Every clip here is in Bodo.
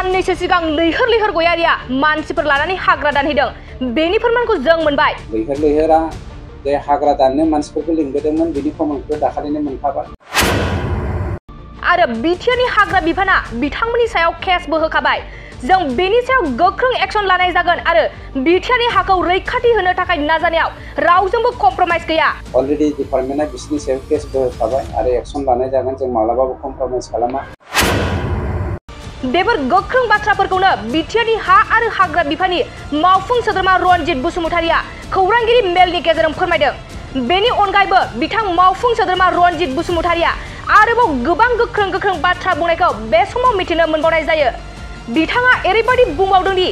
साननैसो सिगां लैहोर लैहोर गयारिया मानसिफोर लानानै हाग्रा दानहैदों बेनि फोरमानखौ जों मोनबाय। लैहोर लैहोरा जे हाग्रा दाननो मानसिफोरखौ लिंबोदोंमोन बेनि फोरमानखौ दाखालिनो मोनखाबाय। आरो बिटिआरनि हाग्रा बिफाना बिथांमोननि सायाव केसबो होखाबाय। जों बेनि सायाव गोख्रों एक्शन लानाय जागोन आरो बिटिआरनि हाखौ रैखाथि होनो थाखाय नाजानायाव रावजोंबो कमप्रमाइज गैया। अलरेडी डिपार्टमेन्टआ बिसोरनि सायाव केसबो होखाबाय आरो एक्शन लानाय जागोन। जों मालाबाबो कमप्रमाइज खालामा। बेफोर गोख्रों बाथ्राफोरखौनो बिटिआरनि हा आरो हाग्रा बिफाननि मावफुं सोद्रोमा रनजित बसुमतारिया खौरांगिरि मेलनि गेजेरजों फोरमायदों। बेनि अनगायैबो बिथां मावफुं सोद्रोमा रनजित बसुमतारिया आरोबाव गोबां गोख्रों बाथ्रा बुंनायखौ बे समाव मिथिनो मोनबावनाय जायो। बिथाङा ओरैबायदि बुंबावदों दि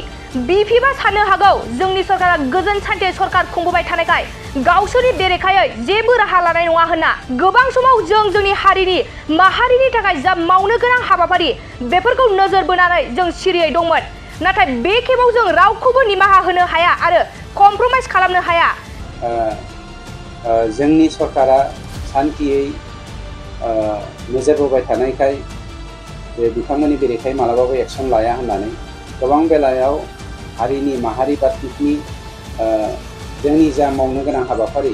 बिपिएफआ साननो हागौ जोंनि सरकारा गोजोन सान्थि सरकार खुंबोबाय थानायखाय गावसोरनि बेरेखायै जेबो राहा लानाय नङा होनना। गोबां समाव जों जोंनि हारिनि माहारिनि थाखाय जा मावनो गोनां हाबाफारि बेफोरखौ नोजोर बोनानै जों सिरियै दंमोन। नाथाय बे खेबाव जों रावखौबो निमाहा होनो हाया आरो कमप्रमाइज खालामनो हाया। जोंनि सरकारा सान्थियै नोजोर बोबाय थानायखाय बिथांमोननि बेरेखायै मालाबाबो एक्शन लाया होननानै गोबां बेलायाव हारिनि माहारि बादनि जोंनि जा मावनो गोनां हाबाफारि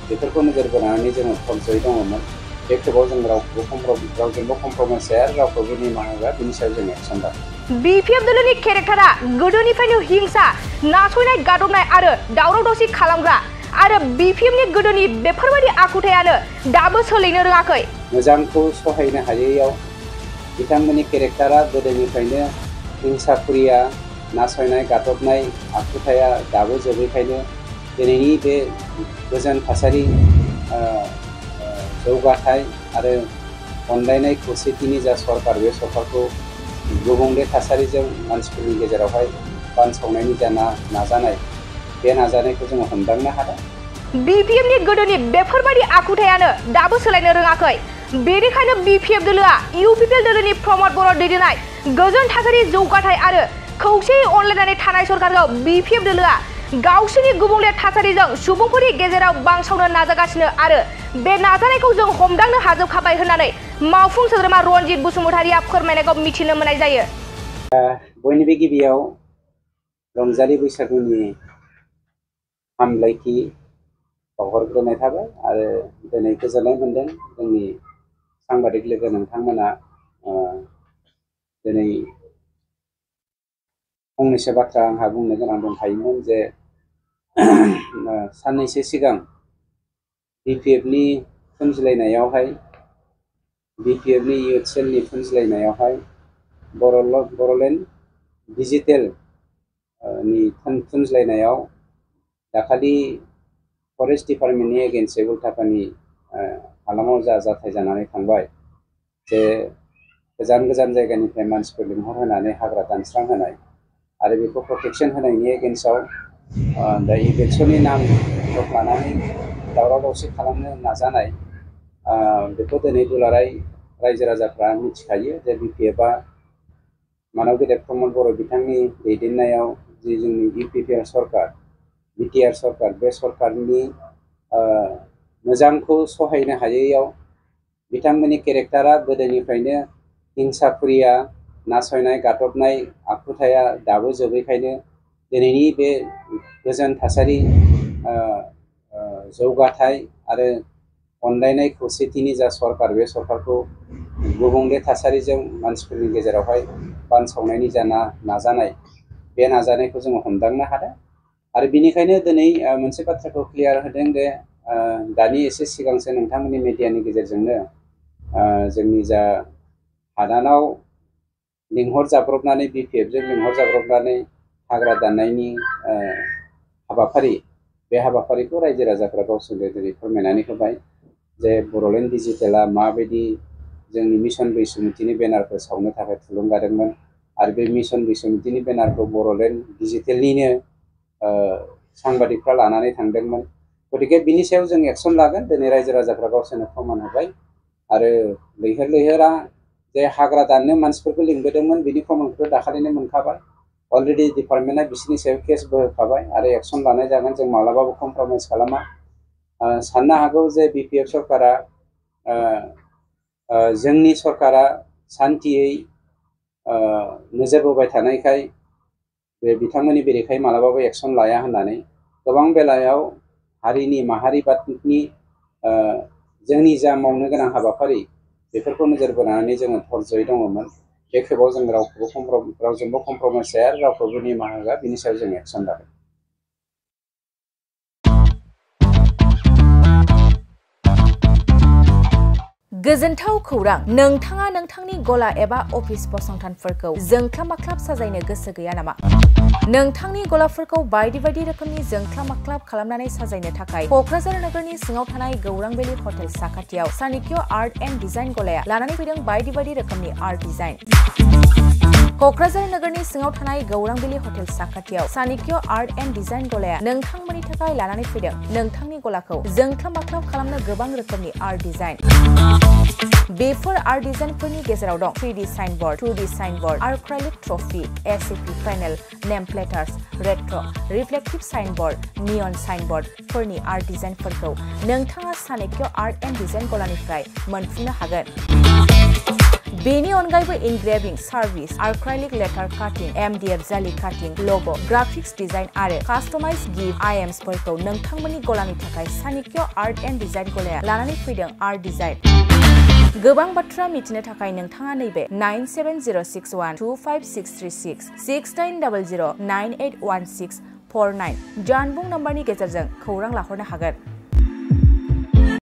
बेफोरखौ नोजोर बोनानै जोङो खनसयै दङमोन। बे खेबाव जों रावजोंबो कमप्रमाइज जाया आरो रावखौबो निमाहा होआ। बिनि सायाव जों एक्शन लागोन। बिपिएफ दोलोनि केरेक्टारा गोदोनिफ्रायनो हिंसा नासयनाय गादबनाय आरो दावराव दावसि खालामग्रा आरो बिपिएफनि गोदोनि बेफोरबायदि आखुथायानो दाबो सोलिनो रोङाखै। मोजांखौ सहायनो हायैयाव बिथांमोननि केरेक्टारा गोदोनिफ्रायनो हिंसाफुरिया नासयनाय गादबनाय आखुथाया दाबो जोबैखायनो दिनैनि बे गोजोन थासारि जौगाथाय आरो अनलायनाय खौसेथिनि जा सरकार बे सरकारखौ गुबुंले थासारिजों मानसिफोरनि गेजेरावहाय बानसावनायनि जा नाजानाय बे नाजानायखौ जोङो हमदांनो हादों। बिपिएफनि गोदोनि बेफोरबायदि आखुथायानो दाबो सोलायनो रोङाखै। बेनिखायनो बिपिएफ दोलोआ इउपिपिएल दोलोनि प्रमद बर' दैदेननाय गोजोन थासारि जौगाथाय आरो खौसेयै अनलायनानै थानाय सरकारखौ बिपिएफ दोलोआ गावसोरनि गुबुंले थासारिजों सुबुंफोरनि गेजेराव बांसावनो नाजागासिनो आरो बे नाजानायखौ जों हमदांनो हाजोबखाबाय होननानै मावफुं सोद्रोमा रनजित बसुमतारिया फोरमायनायखौ मिथिनो मोननाय जायो। बयनिबो गिबियाव रंजालि बैसागुनि हामलायथि बावहरग्रोनाय थाबाय आरो दिनै गोजोननाय मोनदों जोंनि सांबादिक लोगो नोंथांमोना दिनै फंनैसो बाथ्रा आंहा बुंनो गोनां दंखायोमोन जे साननैसो सिगां बिपिएफनि फुनजिलायनायावहाय बिपिएफनि इउथ सेलनि फुनजिलायनायावहाय बर'लेण्ड डिजिटेल नि फुनजिलायनायाव दाखालि फरेस्ट डिपार्टमेन्टनि एगेन्सै उल्टापानि हालामाव जा जाथाय जानानै थांबाय जे गोजान जायगानिफ्राय मानसिफोर लिंहरहोनानै हाग्रा दानस्रां होनाय आरो बेखौ प्रटेक्शन होनायनि एगेन्स्टआव दा इलेक्शननि नाम लानानै दावराव दावसि खालामनो नाजानाय बेखौ दिनै दुलाराय रायजो राजाफ्रा मिथिखायो जे बिपिएफआ मानव गेदेर प्रमद बर' बिथांनि दैदेननायाव जि जोंनि इउपिपिएल सरकार बिटिआर सरकार बे सरकारनि मोजांखौ सहायनो हायैयाव बिथांमोननि केरेक्टारा गोदोनिफ्रायनो हिंसाफुरिया नासयनाय गादबनाय आखुथाया दाबो जोबैखायनो दिनैनि बे गोजोन थासारि जौगाथाय आरो अनलायनाय खौसेथिनि जा सरकार बे सरकारखौ गुबुंले थासारिजों मानसिफोरनि गेजेरावहाय बानसावनायनि जा नाजानाय बे नाजानायखौ जोङो हमदांनो हादों। आरो बिनिखायनो दिनै मोनसे बाथ्राखौ क्लियार होदों जे दानि एसे सिगांसो नोंथांमोननि मिडियानि गेजेरजोंनो जोंनि जा हादानाव लिंहरजाब्रबनानै बिपिएफजों लिंहरजाब्रबनानै हाग्रा दाननायनि हाबाफारि बे हाबाफारिखौ रायजो राजाफ्रा गावसोरनो दिनै फोरमायनानै होबाय जे बर'लेण्ड डिजिटेला माबायदि जोंनि मिशन बैसुमुतिनि बेनारखौ सावनो थाखाय थुलुंगादोंमोन आरो बे मिशन बैसुमुतिनि बेनारखौ बर'लेण्ड डिजिटेलनिनो सांबादिकफ्रा लानानै थांदोंमोन। गतिके बिनि सायाव जों एक्शन लागोन। दिनै रायजो राजाफ्रा गावसोरनो फोरमान होबाय आरो लैहोर लैहोरा जे हाग्रा दाननो मानसिफोरखौ लिंबोदोंमोन बिनि प्रमानखौ दाखालिनो मोनखाबाय। अलरेडी डिपार्टमेन्टआ बिसोरनि सायाव केसबो होखाबाय आरो एक्शन लानाय जागोन। जों मालाबाबो कमप्रमाइज खालामा। साननो हागौ जे बिपिएफ सरकारा जोंनि सरकारा सान्थियै नोजोर बोबाय थानायखाय बे बिथांमोननि बेरेखायै मालाबाबो एक्सन लाया होननानै गोबां बेलायाव हारिनि माहारिबादनि जोंनि जा मावनो गोनां हाबाफारि बेफोरखौ नोजोर बोनानै जोङो धर्जयै दङमोन। बे खेबाव जों रावजोंबो कमप्रमाइस जाया, रावखौबो निमाहा होआ, बिनि सायाव जों एक्सन लागोन। गोजोनथाव खौरां, नोंथाङा नोंथांनि गला एबा अफिस फसंथानफोरखौ जोंख्लाब माख्लाब साजायनो गोसो गैया नामा? नोंथांनि गलाफोरखौ बायदि बायदि रोखोमनि जोंख्लाब माख्लाब खालामनानै साजायनो थाखाय क'क्राझार नोगोरनि सिङाव थानाय गौरां भेलि हटेल साखाथियाव चाणक्य आर्ट एन्ड डिजाइन गलाया लानानै फैदों बायदि बायदि रोखोमनि आर्ट डिजाइन। क'क्राझार नोगोरनि सिङाव थानाय गौरां भेलि हटेल साखाथियाव चाणक्य आर्ट एन्ड डिजाइन गलाया नोंथांमोननि थाखाय लानानै फैदों नोंथांनि गलाखौ जोंख्लाब माख्लाब खालामनो गोबां रोखोमनि आर्ट डिजाइन। बेफोर आर्ट डिजाइनफोरनि गेजेराव दं 3D signboard, 2D signboard, acrylic trophy, SAP panel, name plates, retro', reflective signboard, neon साइनबोर्डफोरनि आर्ट डिजाइनफोरखौ नोंथाङा चाणक्य आर्ट एन्ड डिजाइन गलानिफ्राय मोनफुंनो हागोन। बेनि अनगायैबो इनग्रेविं सार्भिस, आर्क्राइलिक लेटार काटिं, MDF जालि काटिं, लग', ग्राफिक्स डिजाइन आरो कास्टमाइज गिफ्ट आइटेम्सफोरखौ नोंथांमोननि गलानि थाखाय चाणक्य आर्ट एन्ड डिजाइन गलाया लानानै फैदों आर्ट डिजाइन। गोबां बाथ्रा मिथिनो थाखाय नोंथाङा नैबे 9706125636 6800981649 जानबुं नम्बरनि गेजेरजों खौरां लाहरनो हागोन।